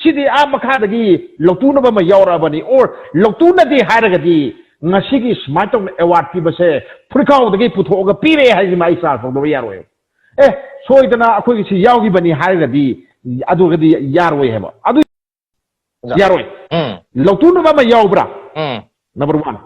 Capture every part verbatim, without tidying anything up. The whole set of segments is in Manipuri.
ꯁꯤꯗꯤ ꯑꯥ ꯃꯈꯥꯗꯒꯤ ꯂꯧꯇꯨꯅꯕ ꯑꯃ ꯌꯥꯎꯔꯛꯑꯕꯅꯤ, or ꯂꯧꯇꯨꯅꯗꯦ ꯍꯥꯏꯔꯒꯗꯤ ꯉꯁꯤꯒꯤ ꯁꯨꯃꯥꯏꯅ ꯇꯧꯅ award ꯄꯤꯕꯁꯦ ꯐꯨꯔꯤꯈꯥꯎꯗꯒꯤ ꯄꯨꯊꯣꯛꯑꯒ ꯄꯤꯔꯦ ꯍꯥꯏꯁꯤꯃ ꯑꯩ ꯆꯥꯔꯖ ꯇꯧꯗꯕ ꯌꯥꯔꯣꯏ꯫ ꯑꯦ, ꯁꯣꯏꯗꯅ ꯑꯩꯈꯣꯏꯒꯤ ꯁꯤ ꯌꯥꯎꯈꯤꯕꯅꯤ ꯍꯥꯏꯔꯒꯗꯤ, ꯑꯗꯨꯒꯗꯤ ꯌꯥꯔꯣꯏ ꯍꯥꯏꯕ꯫ ꯑꯗꯨ ꯑꯣꯖꯥ꯫ ꯌꯥꯔꯣꯏ꯫ ꯎꯝ ꯂꯧꯇꯨꯅꯕ ꯑꯃ ꯌꯥꯎꯕ꯭ꯔꯥ? ꯎꯝ Number one꯫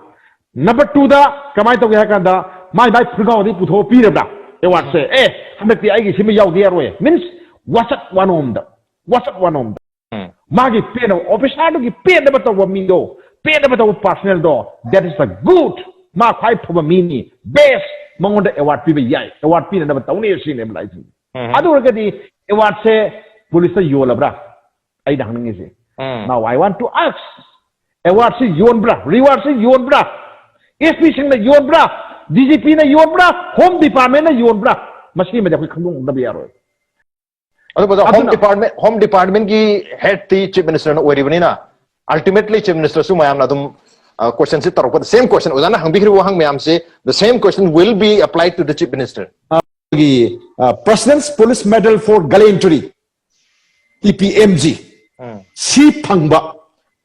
Number twoꯗ ꯀꯃꯥꯏꯅ ꯇꯧꯒꯦ ꯍꯥꯏ ꯀꯥꯟꯗ, ꯃꯥꯏ ꯃꯥꯏ ꯐꯨꯔꯤꯈꯥꯎꯗꯒꯤ ꯄꯨꯊꯣꯛꯑ ꯄꯤꯔꯕ꯭ꯔꯥ ꯑꯦꯋꯥꯔꯗꯁꯦ? ꯑꯦ, ꯍꯟꯗꯛꯇꯤ ꯑꯩꯒꯤ ꯁꯤꯃ ꯌꯥꯎꯗ ꯌꯥꯔꯣꯏ꯫ Means, ꯋꯥꯆꯠ ꯋꯥꯅꯣꯝꯗ, ꯋꯥꯆꯠ ꯋꯥꯅꯣꯝꯗ꯫ ꯎꯝ ꯃꯥꯒꯤ ꯄꯦꯟꯅꯕ, ꯑꯣꯐꯤꯁꯥꯔꯗꯨꯒꯤ ꯄꯦꯟꯅꯕ ꯇꯧꯕ ꯃꯤꯗꯣ, ꯄꯦꯟꯅꯕ ꯇꯧꯕ personnelꯗꯣ, that is a good, ꯃꯥ ꯈ꯭ꯋꯥꯏ ꯐꯕ ꯃꯤꯅꯤ, best, ꯃꯉꯣꯟꯗ ꯑꯦꯋꯥꯔꯗ ꯄꯤꯕ ꯌꯥꯏ, ꯑꯦꯋꯥꯔꯗ ꯄꯤꯅꯅꯕ ꯇꯧꯅꯤ ꯁꯤꯅꯦꯕ ꯂꯥꯏꯁꯤꯡꯁꯦ꯫ ꯎꯝ ꯑꯗꯨ ꯑꯣꯏꯔꯒꯗꯤ ꯑꯦꯋꯥꯔꯗꯁꯦ ꯄꯨꯂꯤꯁꯇ ꯌꯣꯜꯂꯕ꯭ꯔꯥ? ꯑꯩꯅ ꯍꯪꯅꯤꯡꯉꯤꯁꯦ꯫ Um Now I want to ask, ꯑꯦꯋꯥꯔꯗꯁꯤ ꯌꯣꯟꯕ꯭ꯔꯥ, ꯔꯤꯋꯥꯔꯗꯁꯤ ꯌꯣꯟꯕ꯭ꯔꯥ, ꯑꯦꯁ ꯄꯤꯁꯤꯡꯅ ꯌꯣꯟꯕ꯭ꯔꯥ, ꯗꯤ ꯖꯤ ꯄꯤꯅ ꯌꯣꯟꯕ꯭ꯔꯥ, ꯍꯣꯝ ꯗꯤꯄꯥꯔꯠꯃꯦꯟꯅ ꯌꯣꯟꯕ꯭ꯔꯥ? ꯃꯁꯤꯃꯗꯤ ꯑꯩꯈꯣꯏ ꯈꯪꯗꯣꯛꯅꯕ ꯌꯥꯔꯣꯏ꯫ ꯑꯗꯨ brother, ꯍꯣꯝ ꯑꯗꯨꯅ ꯗꯤꯄꯥꯔꯠꯃꯦꯟ, ꯍꯣꯝ ꯗꯤꯄꯥꯔꯠꯃꯦꯟꯒꯤ ꯍꯦꯗꯇꯤ ꯆꯤꯐ ꯃꯤꯅꯤꯁꯇꯔꯅ ꯑꯣꯏꯔꯤꯕꯅꯤꯅ, ultimately ꯆꯤꯐ ꯃꯤꯅꯤꯁꯇꯔꯁꯨ ꯃꯌꯥꯝꯅ ꯑꯗꯨꯝ ꯀꯣꯏꯁꯟꯁꯤ ꯇꯧꯔꯛꯄꯗ, same question, ꯑꯣꯖꯥꯅ ꯍꯪꯕꯤꯈ꯭ꯔꯤꯕ ꯋꯥꯍꯪ ꯃꯌꯥꯝꯁꯦ, the same question will be applied to the chief minister. ꯑꯩꯈꯣꯏꯒꯤ President's Police Medal for Gallantry, P P M G, ꯎꯝ ꯁꯤ ꯐꯪꯕ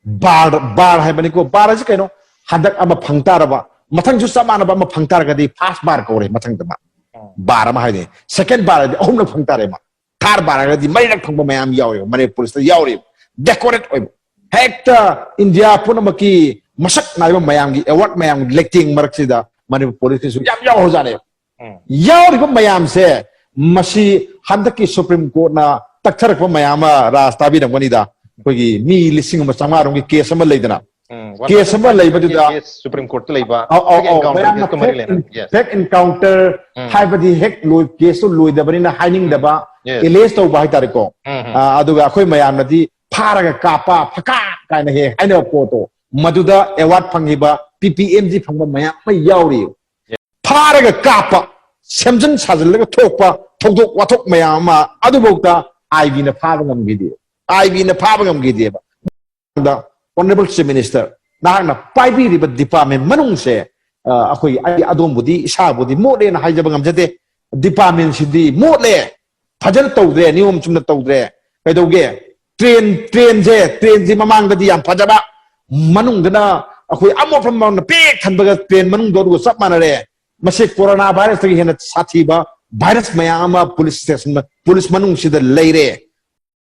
ꯕꯥꯔ, ꯕꯥꯔ ꯍꯥꯏꯕꯅꯤꯀꯣ, ꯕꯥꯔ ꯍꯥꯏꯁꯤ ꯀꯩꯅꯣ? ꯍꯟꯗꯛ ꯑꯃ ꯐꯪ ꯇꯥꯔꯕ, ꯃꯊꯪꯁꯨ ꯆꯞ ꯃꯥꯟꯅꯕ ꯑꯃ ꯐꯪ ꯇꯥꯔꯒꯗꯤ ꯐꯥꯔꯁ ꯕꯥꯔ ꯀꯧꯔꯦ꯫ ꯃꯊꯪꯗ ꯃꯥ ꯎꯝ ꯕꯥꯔ ꯑꯃ ꯍꯥꯏꯗꯤ, ꯁꯦꯀꯦꯟ ꯕꯥꯔ ꯍꯥꯏꯗꯤ ꯑꯍꯨꯝꯂꯛ ꯐꯪ ꯇꯥꯔꯦ ꯃꯥ꯫ ꯊꯥꯔ ꯕꯥꯔ ꯍꯥꯏꯔꯒꯗꯤ ꯃꯔꯤꯔꯛ ꯐꯪꯕ ꯃꯌꯥꯝ ꯌꯥꯎꯔꯤꯕ ꯃꯅꯤꯄꯨꯔꯁꯤꯗ ꯌꯥꯎꯔꯤꯕ, ꯗꯦꯀꯣꯔꯦꯠ ꯑꯣꯏꯕ, ꯍꯦꯛꯇ ꯏꯟꯗꯤꯌꯥ ꯄꯨꯝꯅꯃꯛꯀꯤ ꯃꯁꯛ ꯅꯥꯏꯕ ꯃꯌꯥꯝꯒꯤ ꯑꯦꯋꯥꯔꯗ ꯃꯌꯥꯝꯒꯤ ꯂꯩꯇꯦꯡ ꯃꯔꯛꯁꯤꯗ ꯃꯅꯤꯄꯨꯔ ꯄꯨꯂꯤꯁꯀꯤꯁꯨ ꯌꯥꯝ ꯌꯥꯎꯍꯧꯖꯥꯠꯅꯦꯕ꯫ ꯎꯝ ꯌꯥꯎꯔꯤꯕ ꯃꯌꯥꯝꯁꯦ, ꯃꯁꯤ ꯍꯟꯗꯛꯀꯤ ꯁꯨꯄ꯭ꯔꯤꯝ ꯀꯣꯔꯠꯅ ꯇꯛꯊꯔꯛꯄ ꯃꯌꯥꯝ ꯑꯃ ꯔꯥꯖ ꯇꯥꯕꯤꯔꯝꯒꯅꯤꯗ꯫ ꯑꯩꯈꯣꯏꯒꯤ ꯃꯤ ꯂꯤꯁꯤꯡ ꯑꯃ ꯆꯥꯃꯉꯥ ꯔꯣꯝꯒꯤ ꯀꯦꯁ ꯑꯃ ꯂꯩꯗꯅ, ꯎꯝ ꯀꯦꯁ ꯑꯃ ꯂꯩꯕꯗꯨꯗ, ꯁꯨꯄ꯭ꯔꯤꯝ ꯀꯣꯔꯠꯇ ꯂꯩꯕ ꯑꯧ, ꯑꯧ, fake ꯑꯧ, encounter ꯃꯌꯥꯝꯅ case ꯀ ꯃꯔꯤ ꯂꯩꯅꯅ꯫ Yes. ꯐꯦꯛ ꯑꯦꯟꯀꯥꯎꯟꯇꯔ ꯎꯝ ꯍꯥꯏꯕꯗꯤ ꯍꯦꯛ ꯂꯣꯏ, ꯀꯦꯁꯇꯨ ꯂꯣꯏꯗꯕꯅꯤꯅ ꯍꯥꯏꯅꯤꯡꯗꯕ, Yes. ꯑꯦꯂꯦꯖ ꯇꯧꯕ ꯍꯥꯏꯇꯥꯔꯦꯀꯣ꯫ ꯎꯝ ꯎꯝ ꯑ, ꯑꯗꯨꯒ ꯑꯩꯈꯣꯏ ꯃꯌꯥꯝꯅꯗꯤ ꯐꯥꯔꯒ ꯀꯥꯞꯄ, ꯐꯀꯥ ꯀꯥꯏꯅ ꯍꯦꯛ ꯍꯥꯏꯅꯕ ꯄꯣꯠꯇꯣ, ꯃꯗꯨꯗ ꯑꯦꯋꯥꯔꯗ ꯐꯪꯉꯤꯕ, ꯄꯤ ꯄꯤ ꯑꯦꯝ ꯖꯤ ꯐꯪꯕ ꯃꯌꯥꯝ ꯑꯃ ꯌꯥꯎꯔꯤ꯫ ꯐꯥꯔꯒ ꯀꯥꯞꯄ, ꯁꯦꯝꯖꯤꯟ ꯁꯥꯖꯤꯜꯂꯒ ꯊꯣꯛꯄ ꯊꯧꯗꯣꯛ ꯋꯥꯊꯣꯛ ꯃꯌꯥꯝ ꯑꯃ ꯑꯗꯨꯐꯥꯎꯗ ꯑꯥꯏ ꯕꯤꯅ ꯐꯥꯕ ꯉꯝꯈꯤꯗꯦ, ꯑꯥꯏ ꯕꯤꯅ ꯐꯥꯕ ꯉꯝꯈꯤꯗꯦꯕ꯫ ꯑꯗ, Honourable Chief Minister, ꯅꯍꯥꯛꯅ ꯄꯥꯏꯕꯤꯔꯤꯕ ꯗꯤꯄꯥꯔꯠꯃꯦꯟ ꯃꯅꯨꯡꯁꯦ, ꯑ, ꯑꯩꯈꯣꯏ, ꯑꯩ ꯑꯗꯣꯝꯕꯨꯗꯤ, ꯏꯁꯥꯕꯨꯗꯤ ꯃꯣꯠꯂꯦꯅ ꯍꯥꯏꯖꯕ ꯉꯝꯖꯗꯦ꯫ ꯗꯤꯄꯥꯔꯠꯃꯦꯟꯁꯤꯗꯤ ꯃꯣꯠꯂꯦ, ꯐꯖꯅ ꯇꯧꯗ꯭ꯔꯦ, ꯅꯤꯌꯣꯝ ꯆꯨꯝꯅ ꯇꯧꯗ꯭ꯔꯦ꯫ ꯀꯩꯗꯧꯒꯦ? ꯇ꯭ꯔꯦꯟ ꯇ꯭ꯔꯦꯟꯁꯦ ꯇ꯭ꯔꯦꯟꯁꯤ ꯃꯃꯥꯡꯗꯗꯤ ꯌꯥꯝ ꯐꯖꯕ, ꯃꯅꯨꯡꯗꯅ ꯑꯩꯈꯣꯏ ꯑꯃꯣꯠꯄ ꯃꯃꯥꯡꯗ ꯄꯤꯛ ꯊꯟꯕꯒ ꯇ꯭ꯔꯦꯟ ꯃꯅꯨꯡꯗꯣ ꯑꯗꯨꯒ ꯆꯞ ꯃꯥꯟꯅꯔꯦ꯫ ꯃꯁꯤ ꯀꯣꯔꯣꯅꯥ ꯚꯥꯏꯔꯁꯇꯒꯤ ꯍꯦꯟꯅ ꯁꯥꯊꯤꯕ ꯚꯥꯏꯔꯁ ꯃꯌꯥꯝ ꯑꯃ ꯄꯨꯂꯤꯁ ꯁ꯭ꯇꯦꯁꯟ, ꯄꯨꯂꯤꯁ ꯃꯅꯨꯡꯁꯤꯗ ꯂꯩꯔꯦ꯫